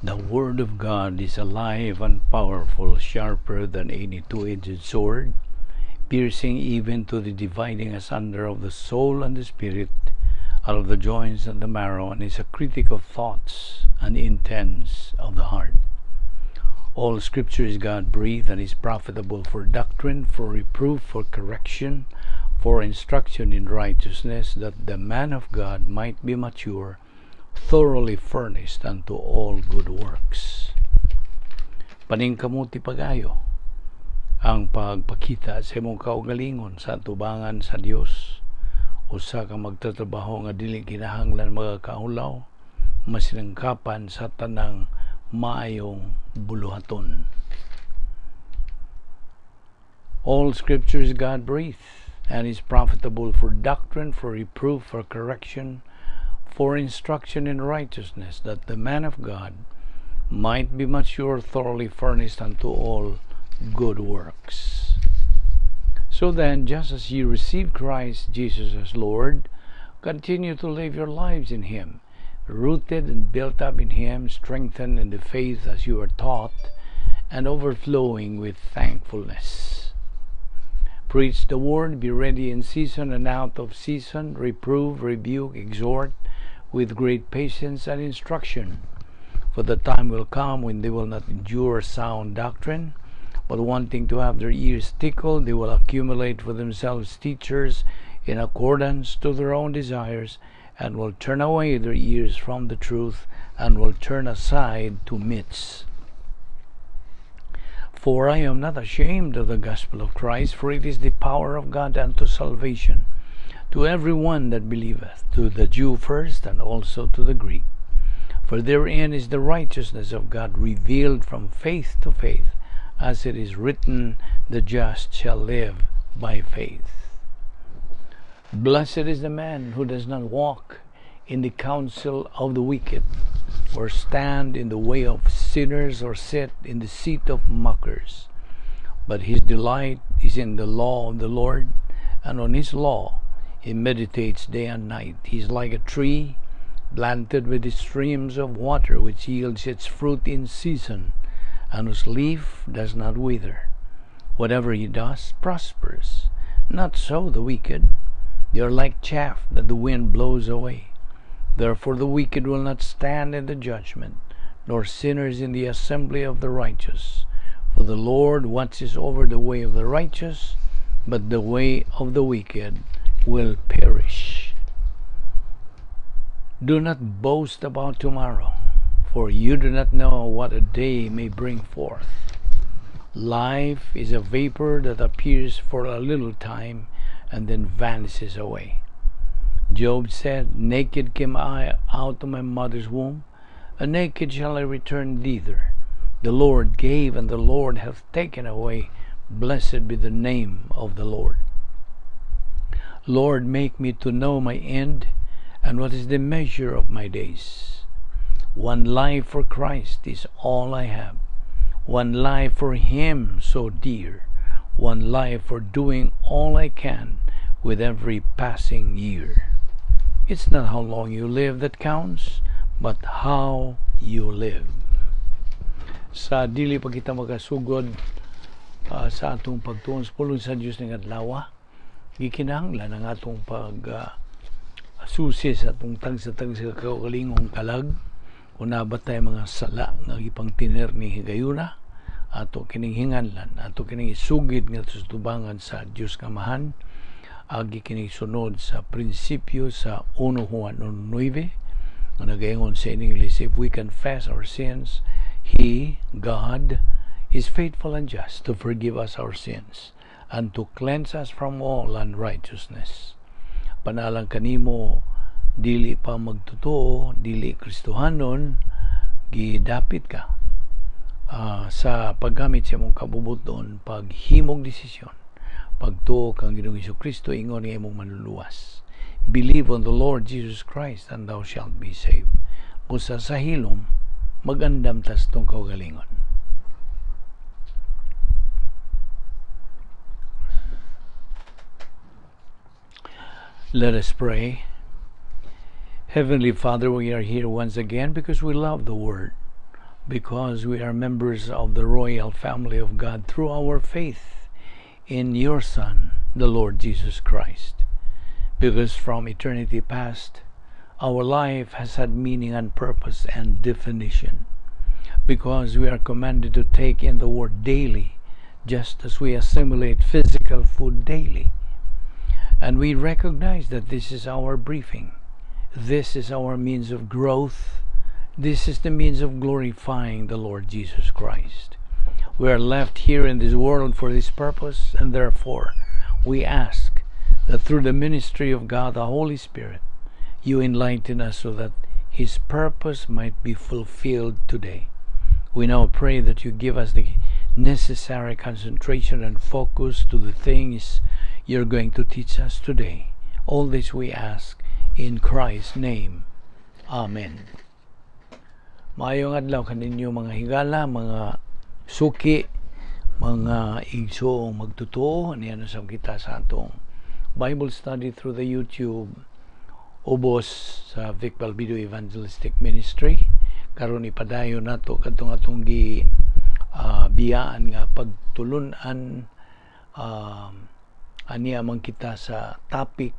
The Word of God is alive and powerful, sharper than any two-edged sword, piercing even to the dividing asunder of the soul and the spirit, out of the joints and the marrow, and is a critic of thoughts and intents of the heart. All Scripture is God-breathed and is profitable for doctrine, for reproof, for correction, for instruction in righteousness, that the man of God might be mature, thoroughly furnished unto all good works. Paningkamuti pagayo ang pagpakita sa imong kaugalingon sa atubangan sa Dios. Usa ka magtatrabaho nga dili kinahanglan magakaulaw, masinangkapan sa tanang maayong buluhaton. All Scripture is God-breathed and is profitable for doctrine, for reproof, for correction, for instruction in righteousness, that the man of God might be mature, thoroughly furnished unto all good works. So then, just as you receive Christ Jesus as Lord, continue to live your lives in Him, rooted and built up in Him, strengthened in the faith as you are taught, and overflowing with thankfulness. Preach the word, be ready in season and out of season, reprove, rebuke, exhort with great patience and instruction. For the time will come when they will not endure sound doctrine, but wanting to have their ears tickled, they will accumulate for themselves teachers in accordance to their own desires, and will turn away their ears from the truth, and will turn aside to myths. For I am not ashamed of the gospel of Christ, for it is the power of God unto salvation to every one that believeth, to the Jew first, and also to the Greek. For therein is the righteousness of God revealed from faith to faith, as it is written, the just shall live by faith. Blessed is the man who does not walk in the counsel of the wicked, or stand in the way of sinners, or sit in the seat of mockers. But his delight is in the law of the Lord, and on his law he meditates day and night. He is like a tree planted with the streams of water, which yields its fruit in season, and whose leaf does not wither. Whatever he does prospers. Not so the wicked. They are like chaff that the wind blows away. Therefore the wicked will not stand in the judgment, nor sinners in the assembly of the righteous. For the Lord watches over the way of the righteous, but the way of the wicked will perish. Do not boast about tomorrow, for you do not know what a day may bring forth. Life is a vapor that appears for a little time and then vanishes away. Job said, Naked came I out of my mother's womb, and naked shall I return thither. The Lord gave, and the Lord hath taken away. Blessed be the name of the Lord. Lord, make me to know my end, and what is the measure of my days. One life for Christ is all I have. One life for Him so dear. One life for doing all I can with every passing year. It's not how long you live that counts, but how you live. Sa dili pa kita makasugod sa atong pagtuon sa pulong sa Dios ning adlaw, gikinahanglan ang atong pag susi sa atong tagsa-tagsa kaugalingong kalag kung naa ba tay mga sala nga gipangtiner ni higayuna, ato kining hinganlan, ato kining isugid ngadto sa tubangan sa Dios nga Amahan, agi kining sunod sa prinsipyo sa 1 Juan 1:9 nga nagaingon sa English, "If we confess our sins, He, God, is faithful and just to forgive us our sins and to cleanse us from all unrighteousness." Panalang kanimo dili pa magtotoo, dili Kristohanon, gidapit ka sa paggamit sa imong kabubuton, paghimog desisyon, pagtuo kang Ginoong Kristo ingon nga imong manluluwas. Believe on the Lord Jesus Christ and thou shalt be saved. Busa sa hilom, magandam tas tong kaugalingon. Let us pray. Heavenly Father, we are here once again because we love the Word. Because we are members of the royal family of God through our faith in your Son, the Lord Jesus Christ. Because from eternity past, our life has had meaning and purpose and definition. Because we are commanded to take in the Word daily, just as we assimilate physical food daily. And we recognize that this is our briefing. This is our means of growth. This is the means of glorifying the Lord Jesus Christ. We are left here in this world for this purpose, and therefore we ask that through the ministry of God, the Holy Spirit, you enlighten us so that His purpose might be fulfilled today. We now pray that you give us the necessary concentration and focus to the things you're going to teach us today. All this we ask in Christ's name. Amen. Maayong adlaw kaninyo, mga higala, mga suki, mga igsoong magtotoo. Niya na sa kita sa atong Bible study through the YouTube ubos sa Vic Balbido Evangelistic Ministry. Karon, ipadayon nato kadtong atong gi biyaan nga pagtulunan. Aniya man kita sa topic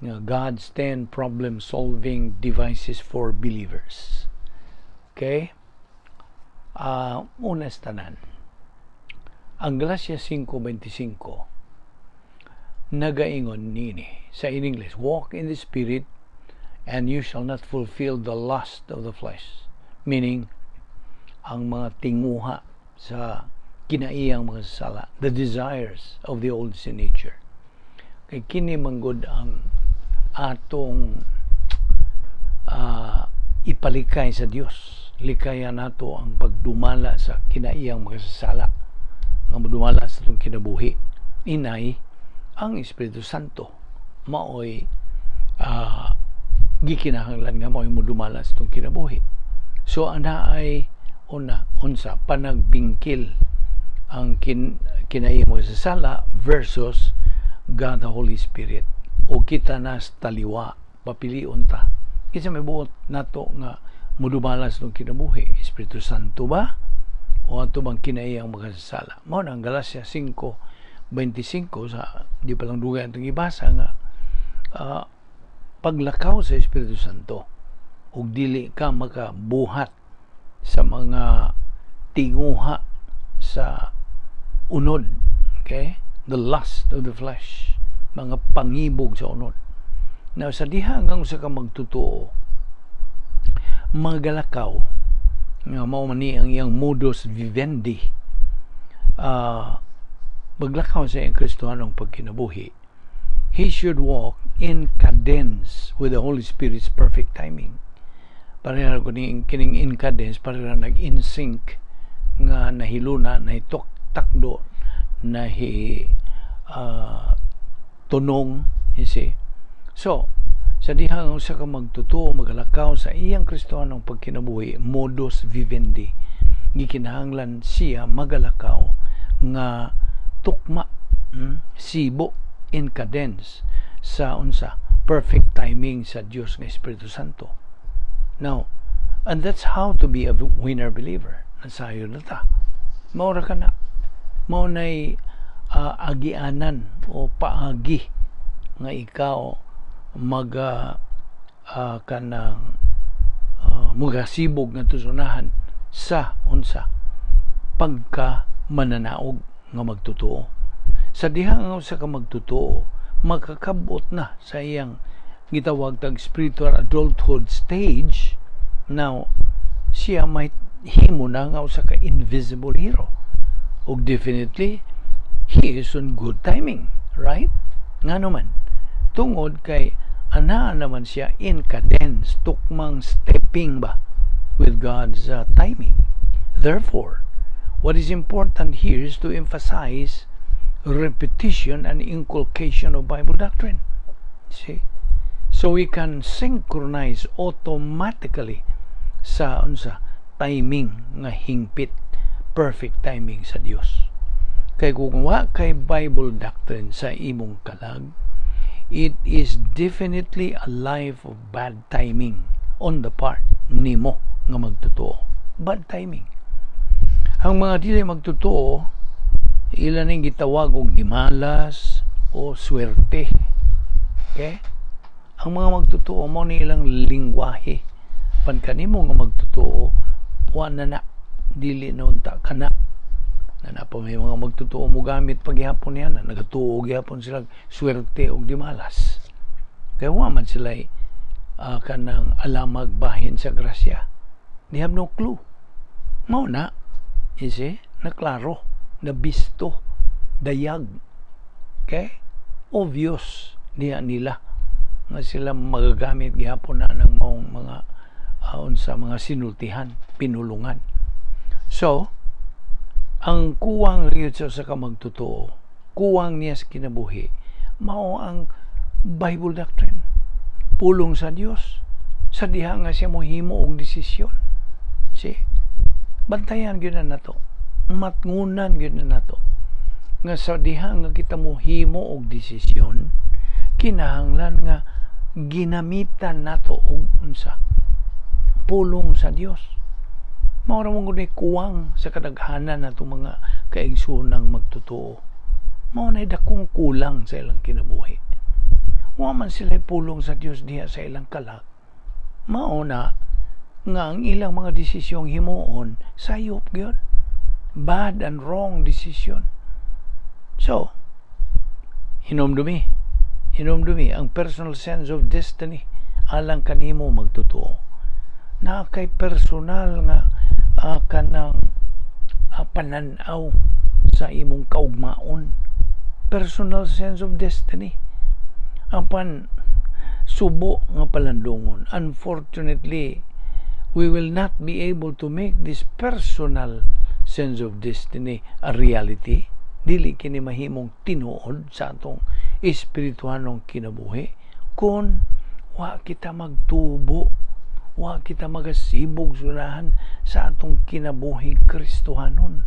nga God's 10 problem solving devices for believers. Okay? Una sa tanan. Ang Galatia 5:25 nagaingon nini sa in English, "Walk in the Spirit and you shall not fulfill the lust of the flesh." Meaning, ang mga tinguha sa kinaiyang mga sala, the desires of the old sin nature. Kay kini manggod ang atong ipalikay sa Dios. Likayan nato ang pagdumala sa kinaiyang mga sala nga modumala sa atong kinabuhi. Inay ang Espiritu Santo maoy gikinahanglan nga maoy modumala sa atong kinabuhi. So ana ay una, unsa panagbingkil ang kinaiyang mga sala versus God the Holy Spirit o kita nas taliwa, papilion ta kinsa may buot nato nga mudumala sa atong kinabuhi, Espiritu Santo ba o ato bang kinaiyang makasasala? Mao na ang Galatia 5:25 sa di pa lang dugay atong ibasa nga paglakaw sa Espiritu Santo ug dili ka makabuhat sa mga tinguha sa unod, okay, the lust of the flesh, mga pangibog sa unod. Now, sa diha nga usa ka magtotoo magalakaw nga mao man ni ang iyang modus vivendi, maglakaw sa iyang Kristohanong pagkinabuhi, he should walk in cadence with the Holy Spirit's perfect timing. Pareha ko ni kining in cadence, pareha nag in sync nga nahiluna, nahitok takdo, nahi tunong, you see. So sa diha nga usa ka magtotoo magalakaw sa iyang Kristohanong pagkinabuhi, modus vivendi, gikinahanglan siya magalakaw nga tukma, sibo, in cadence sa unsa perfect timing sa Dios nga Espiritu Santo. Now, and that's how to be a winner believer. Nasayo na ta, mao ra kana, mao nay agianan o paagi nga ikaw mag kanang mugasibog nga tusunahan sa unsa pagka mananaog nga magtotoo. Sa diha nga usa ka magtotoo makakabot na sa iyang gitawag tag spiritual adulthood stage, now siya may himo na nga usa ka invisible hero ug definitely he is on good timing, right? Ngano man? Tungod kay ana naman siya in cadence, tukmang stepping ba with God's timing. Therefore, what is important here is to emphasize repetition and inculcation of Bible doctrine, see, so we can synchronize automatically sa unsa timing nga hingpit, perfect timing sa Dios. Kay kung wa kay Bible doctrine sa imong kalag, it is definitely a life of bad timing on the part nimo nga magtotoo. Bad timing. Ang mga dili magtotoo, ila ning gitawag og gimalas o swerte. Okay? Ang mga magtotoo, mao ni ilang lingwahe. Pan kanimo nga magtotoo, wa na na, dili na unta kana. Na pa may mga magtotoo mo gamit paghihapon niya na nagatuo gihapon sila swerte og dimalas. Kaya wa man sila kanang alamag bahin sa grasya. They have no clue. Mao na, you see, naklaro, nabisto, dayag. Okay? Obvious niya nila nga sila magagamit gihapon na ng maong mga unsa mga sinultihan, pinulungan. So, ang kuwang riyod sa usa ka magtotoo, kuwang niya sa kinabuhi, mao ang Bible doctrine. Pulong sa Dios sa diha nga siya mohimo og desisyon. See? Bantayan gyud na nato. Matngunan gyud na nato. Nga sa diha nga kita mohimo og desisyon, kinahanglan nga ginamitan nato og unsa? Pulong sa Dios. Mao ra man gud kuwang sa kadaghanan natong mga kaigsoonang magtotoo. Mao na dakong kulang sa ilang kinabuhi. Wa man sila pulong sa Dios diha sa ilang kalag. Mao na nga ang ilang mga desisyong himuon sayop gyud. Bad and wrong decision. So, hinumdumi. Hinumdumi ang personal sense of destiny alang kanimo magtotoo. Na kay personal nga kanang pananaw sa imong kaugmaon. Personal sense of destiny. Apan subo nga palandungon. Unfortunately, we will not be able to make this personal sense of destiny a reality. Dili kini mahimong tinuod sa atong espirituhanong kinabuhi kung wa kita magtubo, wa kita magasibog sunahan sa atong kinabuhi Kristohanon.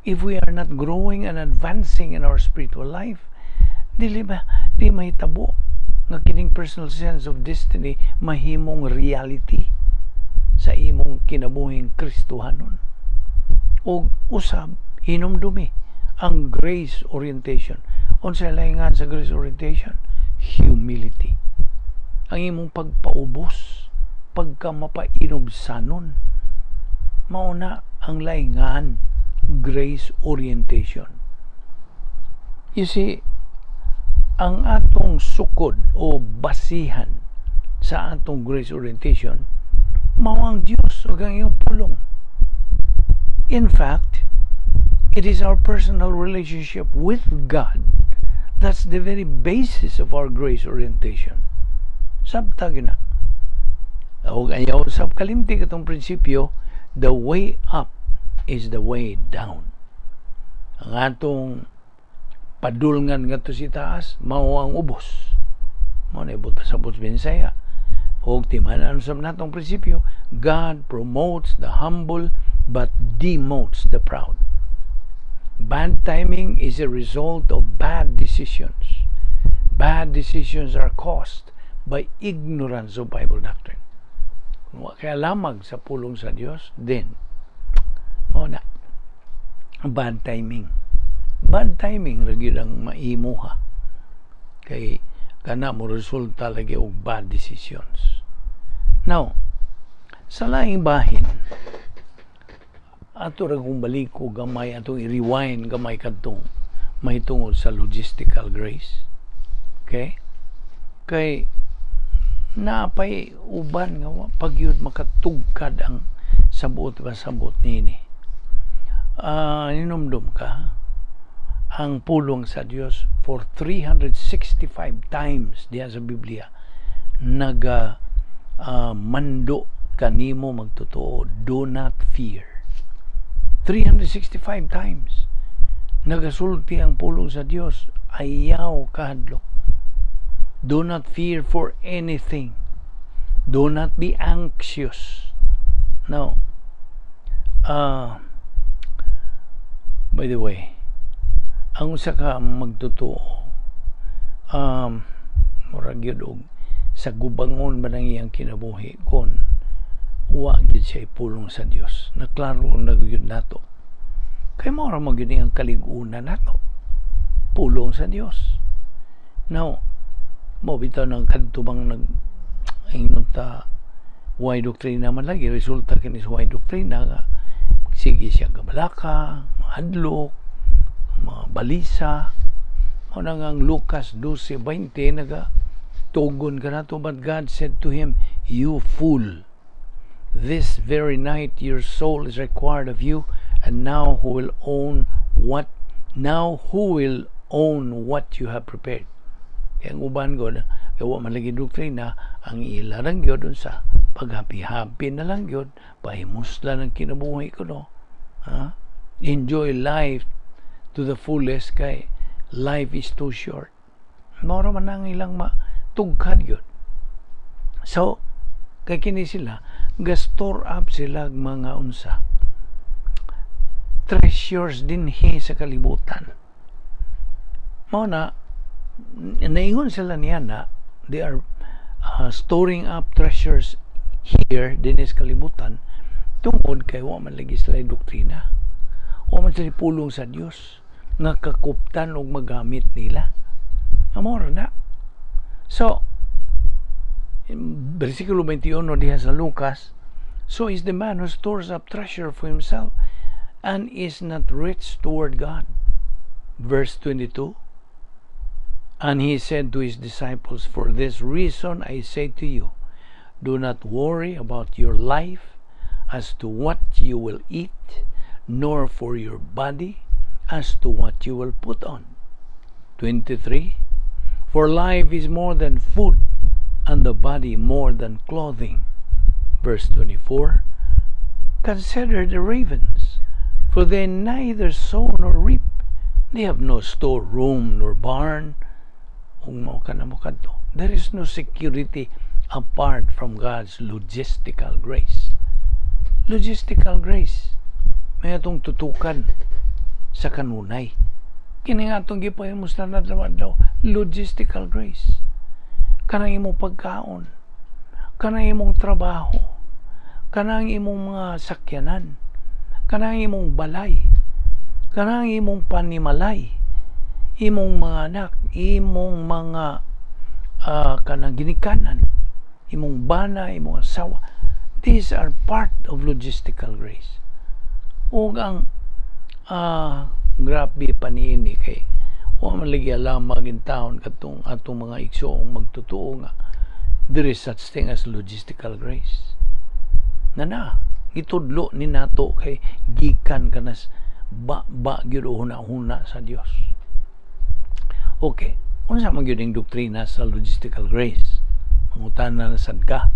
If we are not growing and advancing in our spiritual life, dili ba di mahitabo nga kining personal sense of destiny mahimong reality sa imong kinabuhing Kristohanon. Og usab, hinumdumi ang grace orientation. Unsa laingan sa grace orientation? Humility. Ang imong pagpaubos, pagka mapainubsanon. Mao na ang laingan, grace orientation. You see, ang atong sukod o basihan sa atong grace orientation mao ang Dios ug ang iyang pulong. In fact, it is our personal relationship with God that's the very basis of our grace orientation. Sabta gyud na. Og ayaw sab kalimti katong prinsipyo, the way up is the way down. Ang atong padulngan ngadto sa itaas, mao ang ubos. Mao na ibot sa sabot Binisaya. Og timanan sa natong prinsipyo, God promotes the humble but demotes the proud. Bad timing is a result of bad decisions. Bad decisions are caused by ignorance of Bible doctrine. Kung wa kay lamag sa pulong sa Dios, then mao na bad timing. Bad timing ra gyud ang maimuha. Kay kana mo resulta lagi og bad decisions. Now, sa laing bahin, ato ra kung baliko gamay, atong i-rewind gamay kadtong mahitungod sa logistical grace. Okay? Kay naapay uban nga wa pagyud makatugkad ang sabot ba sabot nini. Ninumdum ka ang pulong sa Dios for 365 times diha sa Biblia naga mando kanimo magtotoo, do not fear. 365 times nagasulti ang pulong sa Dios, ayaw kahadlok. Do not fear for anything. Do not be anxious. Now, by the way, ang usa ka magtotoo, murag gyud og sa gubangon ba ng iyang kinabuhi kon Wa gyud siya ipulong sa Dios. Naklaro na gyud nato. Kay mao ra man gyud ang kalig-una nato. Pulong sa Dios. Now, mo bitaw ng kadto bang nag ingon ta way doktrina man lagi, resulta kini sa way doktrina nga sige siya gabalaka, mahadlok, mga balisa. Mao na nga ang Lucas 12:20 naga tugon ka nato, "But God said to him, 'You fool, this very night your soul is required of you, and now who will own what you have prepared?'" Kaya ang uban ko, kaya wa man lagi doktrina, ang ila lang gyud unsa, paghappy-happy na lang gyud, pahimusla ng kinabuhi ko, no? Ha? Enjoy life to the fullest kay life is too short. Mao man ang ilang matugkad gyud. So, kay kini sila, ga-store up sila mga unsa, treasures dinhi sa kalibutan. Mao na, naingon sila niya na they are storing up treasures here dinhi sa kalibutan tungod kay wa man lagi sila doktrina. Wa man sila pulong sa Dios nga kakuptan og magamit nila. Amora na. So, versikulo 21 diha sa Lucas, "So is the man who stores up treasure for himself and is not rich toward God." Verse 22, "And he said to his disciples, 'For this reason I say to you, do not worry about your life as to what you will eat, nor for your body as to what you will put on.'" 23, "For life is more than food, and the body more than clothing." Verse 24, "Consider the ravens, for they neither sow nor reap. They have no storeroom nor barn." Ug mao ka na mo kadto. There is no security apart from God's logistical grace. Logistical grace. May atong tutukan sa kanunay. Kini nga atong gipahimos na adlaw, logistical grace. Kanang imong pagkaon, kanang imong trabaho, kanang imong mga sakyanan, kanang imong balay, kanang imong panimalay, imong mga anak, imong mga kanang ginikanan, imong bana, imong asawa. These are part of logistical grace. Ug ang grabe pa niini kay wa man lagi alam maging taon katong atong mga igsoong magtotoo nga there is such thing as logistical grace. Na na, gitudlo ni nato kay gikan kanas ba ba gyud huna-huna sa Dios. Okay, unsa man gyud ang doktrina sa logistical grace? Mangutana na sad ka.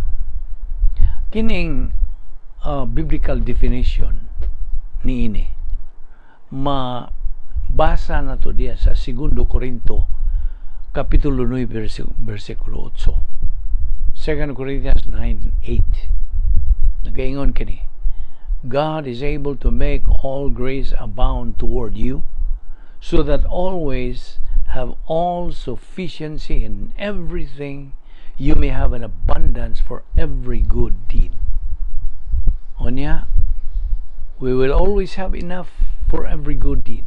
Kining biblical definition niini mabasa na to diya sa Segundo Corinto Kapitulo 9 versikulo 8. 2 Corinthians 9:8. Nagaingon kini, "God is able to make all grace abound toward you, so that always have all sufficiency in everything, you may have an abundance for every good deed." Onya, we will always have enough for every good deed.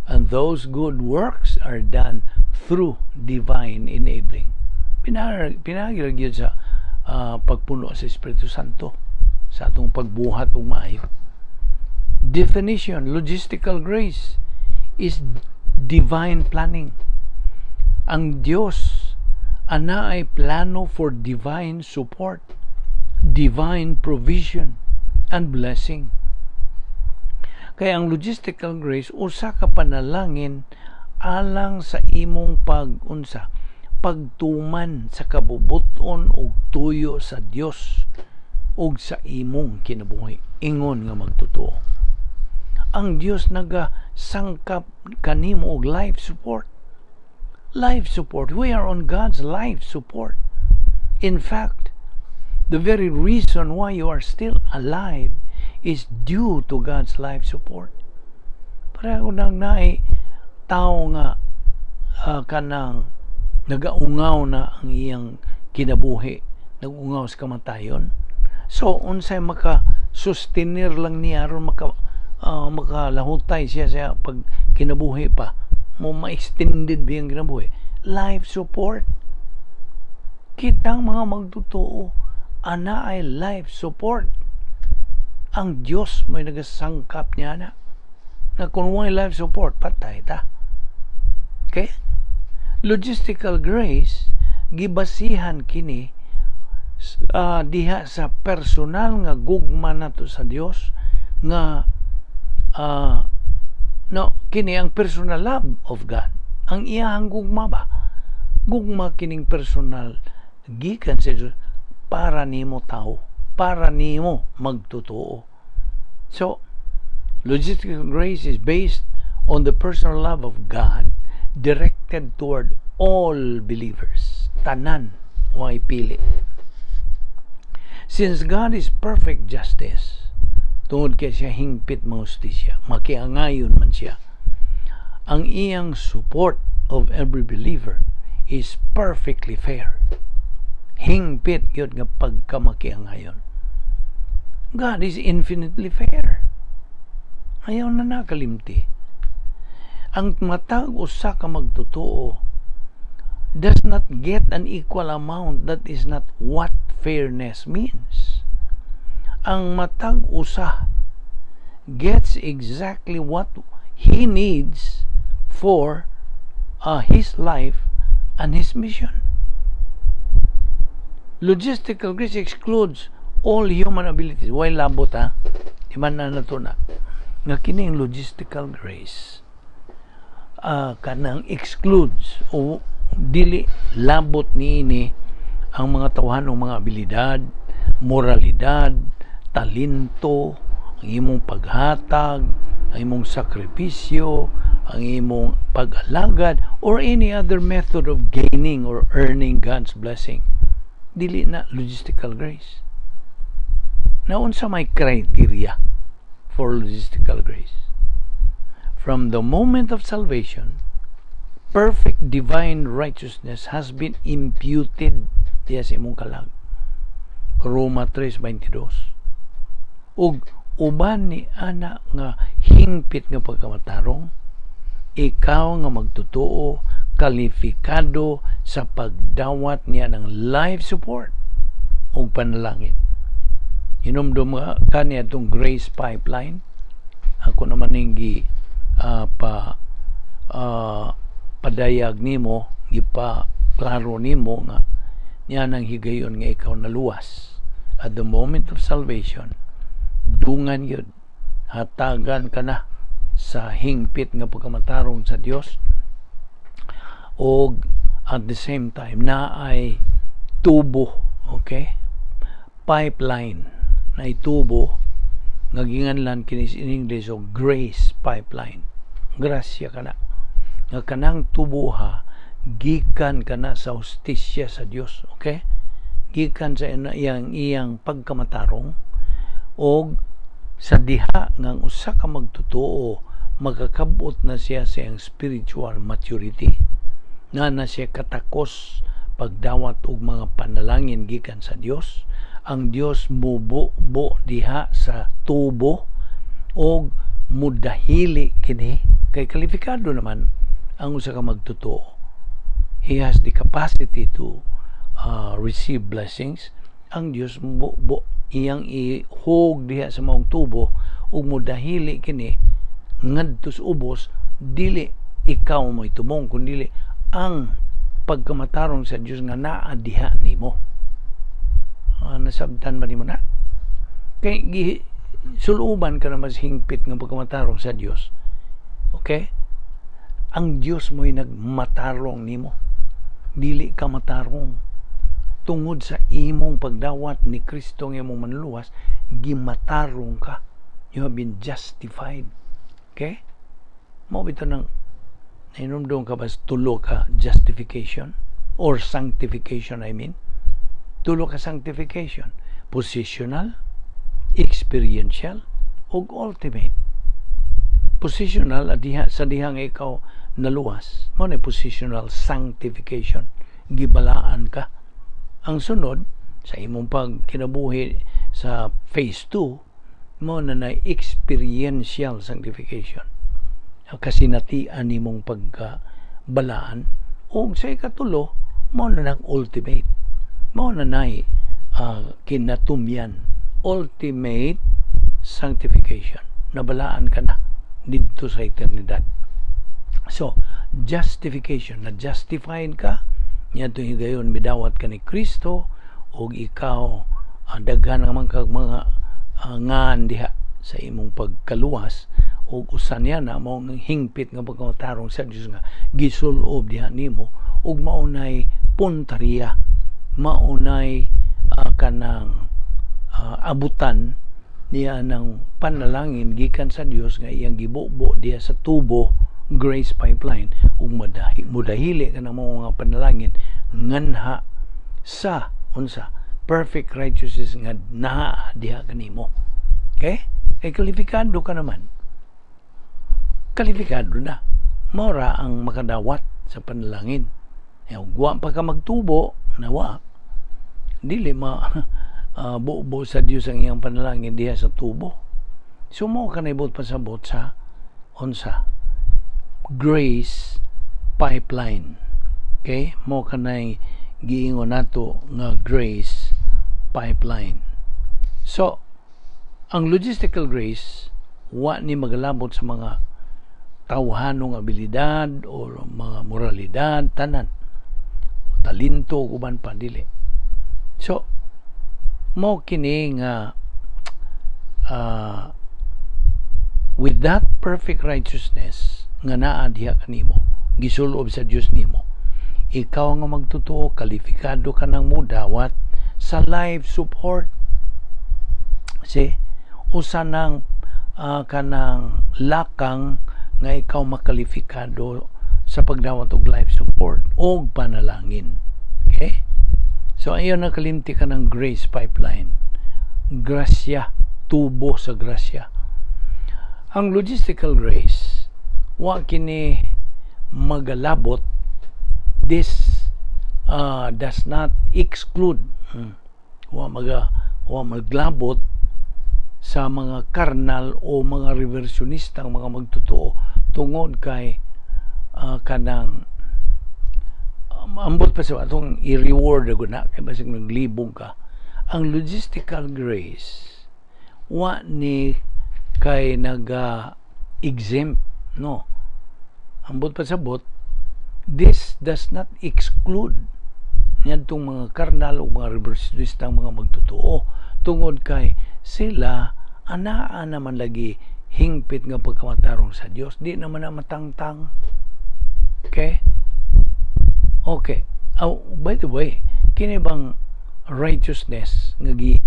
And those good works are done through divine enabling. Pinaagi gyud sa pagpuno sa Espiritu Santo sa atong pagbuhat og maayo. Definition, logistical grace is divine planning. Ang Dios ana ay plano for divine support, divine provision, and blessing. Kaya ang logistical grace usa ka panalangin alang sa imong pag-unsa, pagtuman sa kabubuton og tuyo sa Dios ug sa imong kinabuhi ingon nga magtotoo. Ang Dios nagasangkap kanimo og life support. Life support. We are on God's life support. In fact, the very reason why you are still alive is due to God's life support. Pareho nang naay tao nga kanang nagaungaw na ang iyang kinabuhi, nagungaw sa kamatayon. So unsay maka sustenir lang niya aron makalahutay siya sa pag kinabuhi pa mo, ma-extended ba ang kinabuhi? Life support. Kitang mga magtotoo, ana ay life support. Ang Dios may nagasangkap niya na na kung way life support, patay ta. Okay, logistical grace, gibasihan kini diha sa personal nga gugma nato sa Dios nga no, kini ang personal love of God, ang iyang gugma ba, gugma kining personal gikan sa Dios para nimo tao, para nimo magtotoo. So logistical grace is based on the personal love of God directed toward all believers, tanan, way pili. Since God is perfect justice, tungod kay siya hingpit mga hustisya, makiangayon man siya, ang iyang support of every believer is perfectly fair. Hingpit gyud nga pagkamakiangayon. God is infinitely fair. Ayaw na nakalimti. Ang matag usa ka magtotoo does not get an equal amount. That is not what fairness means. Ang matag usa gets exactly what he needs for his life and his mission. Logistical grace excludes all human abilities. Way labot ha. Di man na nato na. Nga kining logistical grace kanang excludes o dili labot niini ang mga tawhanong mga abilidad, moralidad, talento, ang imong paghatag, ang imong sakripisyo, ang imong pag-alagad, or any other method of gaining or earning God's blessing. Dili na logistical grace. Naunsa may criteria for logistical grace? From the moment of salvation, perfect divine righteousness has been imputed diya sa imong kalag. Roma 3:22. Ug uban ni ana nga hingpit nga pagkamatarong, ikaw nga magtotoo kalifikado sa pagdawat niya ng life support ug panalangin. Hinumdum nga kani atong grace pipeline. Ako naman ning gi pa padayag nimo, gipa klaro nimo nga niya nang higayon nga ikaw naluwas at the moment of salvation, dungan yun, hatagan ka na sa hingpit nga pagkamatarong sa Dios, og at the same time na ay tubo, okay, pipeline na tubo nga ginganlan kini in English og grace pipeline. Grasya kana nga kanang tuboha gikan kana sa hustisya sa Dios, okay, gikan sa iyang iyang pagkamatarong, og sa diha nga ang usa ka magtotoo magkakabot na siya sa iyang spiritual maturity na na siya katakos pagdawat og mga panalangin gikan sa Dios, ang Dios mubo diha sa tubo og mudahili kini kay kalifikado naman ang usa ka magtotoo. He has the capacity to receive blessings. Ang Dios mo iyang ihog diha sa maong tubo ug mudahili kini ngadto sa ubos. Dili ikaw mo itumong, kundi ang pagkamatarong sa Dios nga naa diha nimo. Nasabtan ba nimo na kay suluban ka na mas hingpit nga pagkamatarong sa Dios? Okay, ang Dios mo'y nagmatarong nimo, dili ka matarong. Tungod sa imong pagdawat ni Kristo nga imong manluluwas, gimatarong ka. You have been justified. Okay, mao bitaw nang nahinumdum ka ba sa tulo ka justification or sanctification, I mean, tulo ka sanctification: positional, experiential ug ultimate. Positional, diha sa diha nga ikaw naluwas, mao na positional sanctification, gibalaan ka. Ang sunod sa imong pagkinabuhi Sa phase 2 mo na na experiential sanctification, kasinatian nimong pagkabalaan. Ug sa ikatulo, mao na nang ultimate, mao na nay kinatumyan, ultimate sanctification, nabalaan ka na didto sa eternidad. So justification, na justified ka niadtong higayon midawat ka ni Kristo ug ikaw daghan naman kag mga ngan diha sa imong pagkaluwas, ug usa niya na mao ang hingpit nga pagkamatarong sa Dios nga gisulob diha nimo, ug mao nay puntariya, mao nay kanang abutan niya ng panalangin gikan sa Dios nga iyang gibubo diha sa tubo, grace pipeline, ug mudahili ka ng mga panalangin nganha sa unsa? Perfect righteousness nga naa diha kanimo. Okay, kay kalifikado ka naman, kalifikado na, mora ang makadawat sa panalangin. Eh, wa pa ka magtubo, nawa dili ma bubo sa Dios ang iyang panalangin diha sa tubo. So mo kanibot pasabot sa unsa? Grace pipeline. Okay, mo kanay giingon nato nga grace pipeline. So ang logistical grace wa ni magalabot sa mga tawhanong abilidad o mga moralidad, tanan, talento, uban pa, dili. So mo kini nga with that perfect righteousness nga naa diha kanimo, gisulob sa Dios nimo, ikaw nga magtotoo, kalifikado ka nang mudawat sa life support. Si usa nang kanang lakang nga ikaw makalifikado sa pagdawat og life support og panalangin. Okay, so ayon na kalimti ka ng grace pipeline, grasya, tubo sa grasya. Ang logistical grace, wa kini magalabot. This does not exclude, wa maglabot sa mga karnal o mga reversionistang mga magtotoo, tungod kay kanang ambot pa sa atong i-reward ako na kay basig naglibog ka. Ang logistical grace wa ni kay naga exempt, no? Ambot pasabot, this does not exclude niadtong mga karnal o mga reversionistang mga magtotoo, tungod kay sila anaa naman lagi hingpit nga pagkamatarong sa Dios, di naman na matangtang. Okay. Oh, by the way, kini bang righteousness nga gi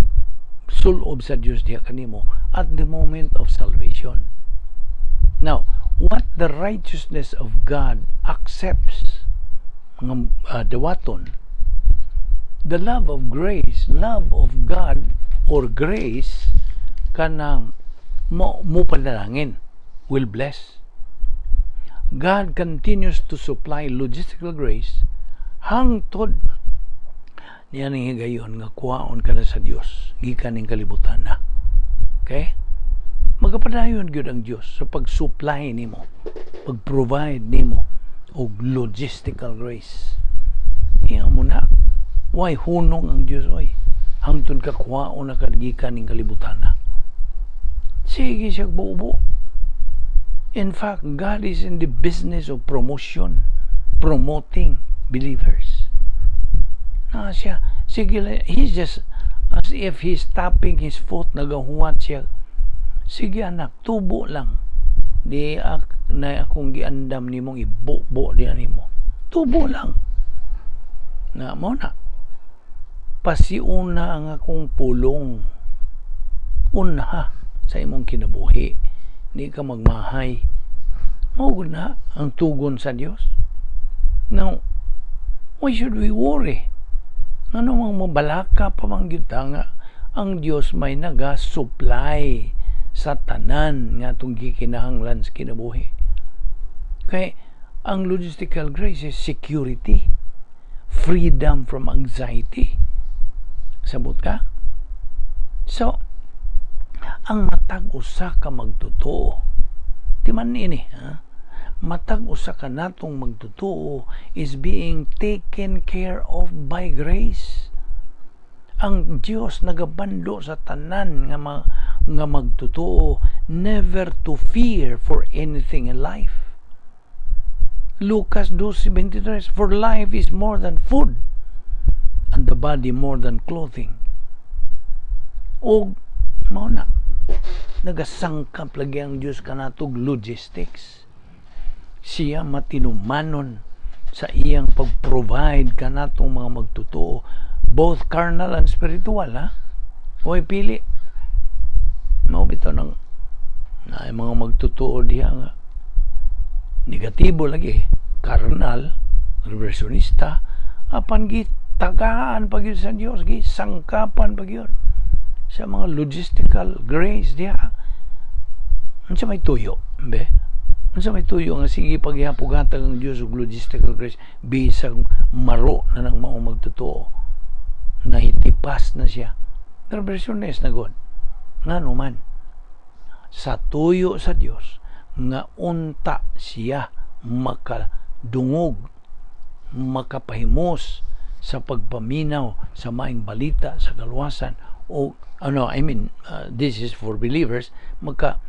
sulob sa Dios diha kanimo at the moment of salvation? Now, what the righteousness of God accepts nga dawaton, the love of grace, love of God or grace, kanang mo panalangin, will bless. God continues to supply logistical grace hangtod niya ning higayon nga kuhaon ka na sa Dios gikan ning kalibutan na. Okay? Magapadayon gyud ang Dios sa pag-supply nimo, pag-provide nimo og logistical grace. Iya mo na. Why hunong ang Dios oy? Hangtod ka kuhaon na ka gikan ning kalibutan na. Sige siya bubo. In fact, God is in the business of promotion, promoting believers. Na siya, sige, he's just as if he's tapping his foot, nagahuwat siya. "Sige anak, tubo lang. Di ak, na akong giandam nimong ibubo diyan nimo. Tubo lang." Na mo na. Pasiuna ang akong pulong. Unha sa imong kinabuhi. Di ka magmahay. Mao na ang tugon sa Dios. Now, why should we worry? Ano mang mabalaka pa man gyud ta nga ang Dios may naga-supply sa tanan nga atong gikinahanglan sa kinabuhi? Kay ang logistical grace is security, freedom from anxiety. Sabot ka? So, ang matag usa ka magtotoo, di man ini, ha? Matag usa ka natong magtotoo is being taken care of by grace. Ang Dios nagabando sa tanan nga magtotoo never to fear for anything in life. Lucas 12:23, "For life is more than food and the body more than clothing." Og mao na nagasangkap lagi ang Dios kanatog logistics. Siya matinumanon sa iyang pag-provide kanatong mga magtotoo, both carnal and spiritual, ha. Way pili. Mao bitaw nang na mga magtotoo diha nga negatibo lagi, carnal, reversionista, apan gitagaan pa gyud sa Dios, gisangkapan pa gyud sa mga logistical grace diha. Unsa may tuyo, be? Unsa may tuyo nga sige paghihapon hatag ang Dios og logistical grace bisag maro na nang maong magtotoo? Nahitipas na siya. Reversionist na god. Ngano man? Sa tuyo sa Dios nga unta siya makadungog, makapahimos sa pagpaminaw sa maayong balita sa kaluwasan o ano, I mean, this is for believers, maka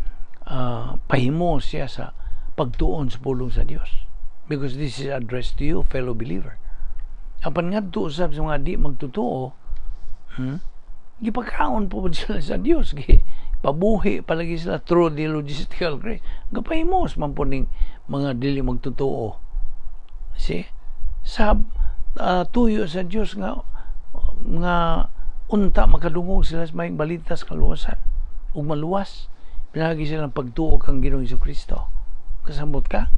pahimos siya sa pagtuon sa pulong sa Dios because this is addressed to you, fellow believer. Apan ngadto usab sa mga di magtotoo, Gipagkaon po sila sa Dios, gi pabuhi palagi sila through the logistical grace. Gapahimos man po ning mga dili magtotoo. See? Sa tuyo sa Dios nga nga unta makadungog sila sa maayong balita sa kaluwasan ug maluwas pinagi silang pagtuo kang Ginoong Kristo. Kasabot ka?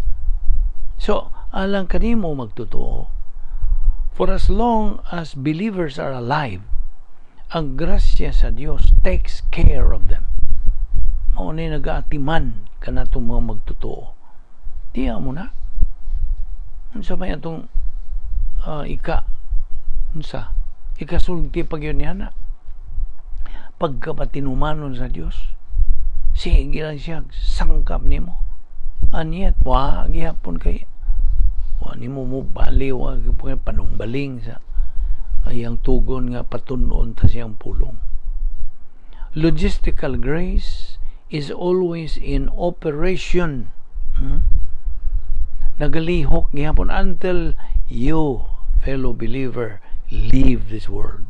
So, alang kanimo magtotoo, for as long as believers are alive, ang grasya sa Dios takes care of them. Mao ni nagaatiman kanatong mga magtotoo. Tiya mo na. Unsa may atong ika unsa ikasulti pag yun niya na pagkapatinumanon sa Dios, sige lang siya sangkap nimo, and yet wa gihapon kay wa nimo mo bali, wa gihapon kay panungbaling sa ayang tugon nga patun-on ta siyang pulong. Logistical grace is always in operation. Nagalihok gihapon until you, fellow believer, leave this world.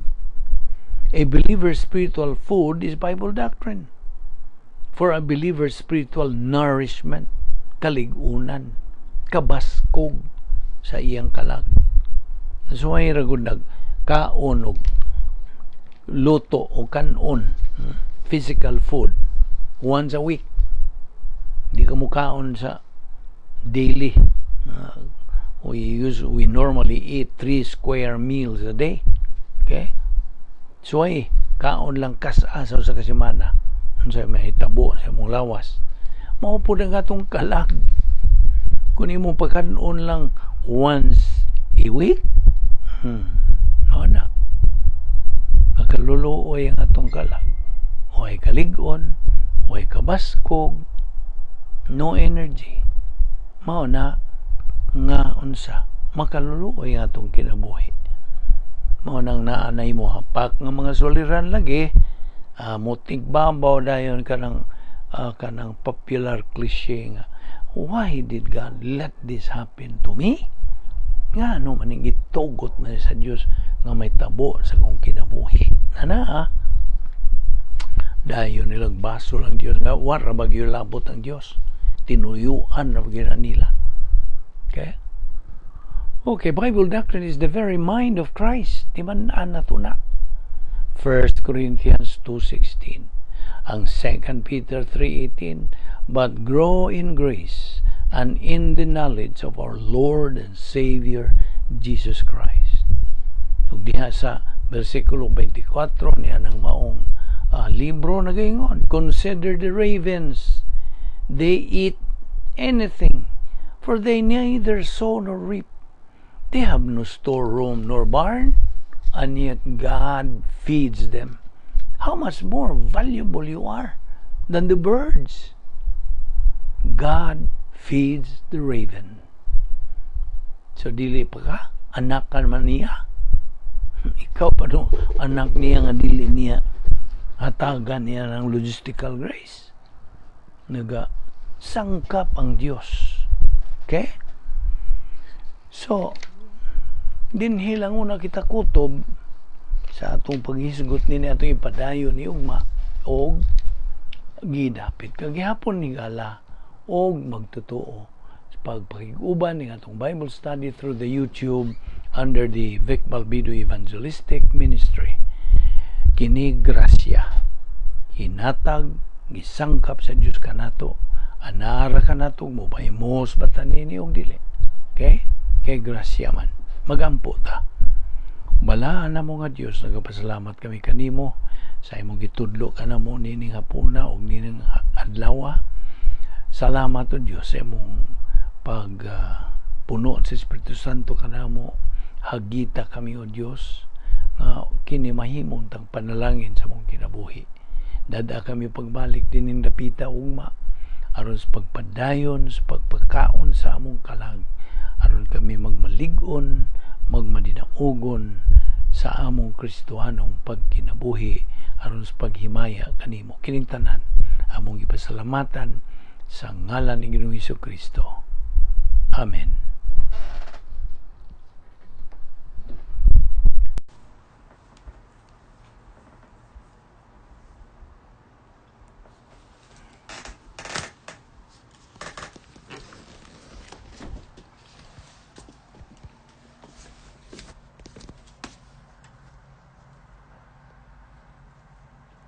A believer's spiritual food is Bible doctrine. For a believer's spiritual nourishment, kaligunan, kabaskog sa iyang kalag. So ay ragod nag kaon og luto o kanon, physical food once a week. Di ka mukaon sa daily. We normally eat three square meals a day. Okay? So ay kaon lang kas-a sa usa ka semana. Unsa may hitabo sa imong lawas. Mao pud ang atong kalag. Kung imong pagkaon lang once a week, mao na. Makaluluoy ang atong kalag. Way kalig-on, way kabaskog, no energy. Mao na nga unsa makaluluoy ang atong kinabuhi. Mao nang naanay mo hapak nga mga suliran lagi, mutig babaw dayon kanang popular cliche nga, "Why did God let this happen to me? Nga ano man gitugot man sa Dios nga may tabo sa akong kinabuhi?" Nana ah. Dayon nilang basol ang Dios nga wa ra ba gyud labot ang Dios. Tinuyuan ra gyud nila. Okay? Okay, Bible doctrine is the very mind of Christ. Di man na to na. 1 Corinthians 2:16. Ang 2 Peter 3:18, "But grow in grace and in the knowledge of our Lord and Savior Jesus Christ." Ug diha sa versikulo 24 niya ng maong libro nagaingon, "Consider the ravens, they eat anything, for they neither sow nor reap. They have no storeroom nor barn, and yet God feeds them." How much more valuable you are than the birds. God feeds the raven. So dili pa ka anak ka man niya. Ikaw pa no, anak niya nga dili niya hatagan niya ng logistical grace. Naga sangkap ang Dios. Okay? So, dinhi lang una kita kutob sa atong paghisgot nini, atong ipadayon ni ugma og gidapit kagihapon ni gala og magtotoo sa pagpakig-uban ning atong Bible study through the YouTube under the Vic Balbido Evangelistic Ministry. Kini grasya, hinatag, gisangkap sa Dios kanato. Anara kanato mo pahimos ba nini og dili. Okay? Kay grasya man. Magampo ta. Balaan na mo nga Dios, nagapasalamat kami kanimo sa imong gitudlo kanamo nining hapuna og nining adlaw. Salamat o Dios sa imong pag puno sa Espiritu Santo kanamo. Hagita kami, o Dios, nga kini mahimong tang panalangin sa mong kinabuhi. Dada kami pagbalik dining dapita ugma aron sa pagpadayon sa pagpakaon sa among kalag, aron kami magmalig-on, magmadinaugon sa among Kristohanong pagkinabuhi aron sa paghimaya kanimo. Kining tanan among ipasalamatan sa ngalan ni Ginoong Kristo. Amen.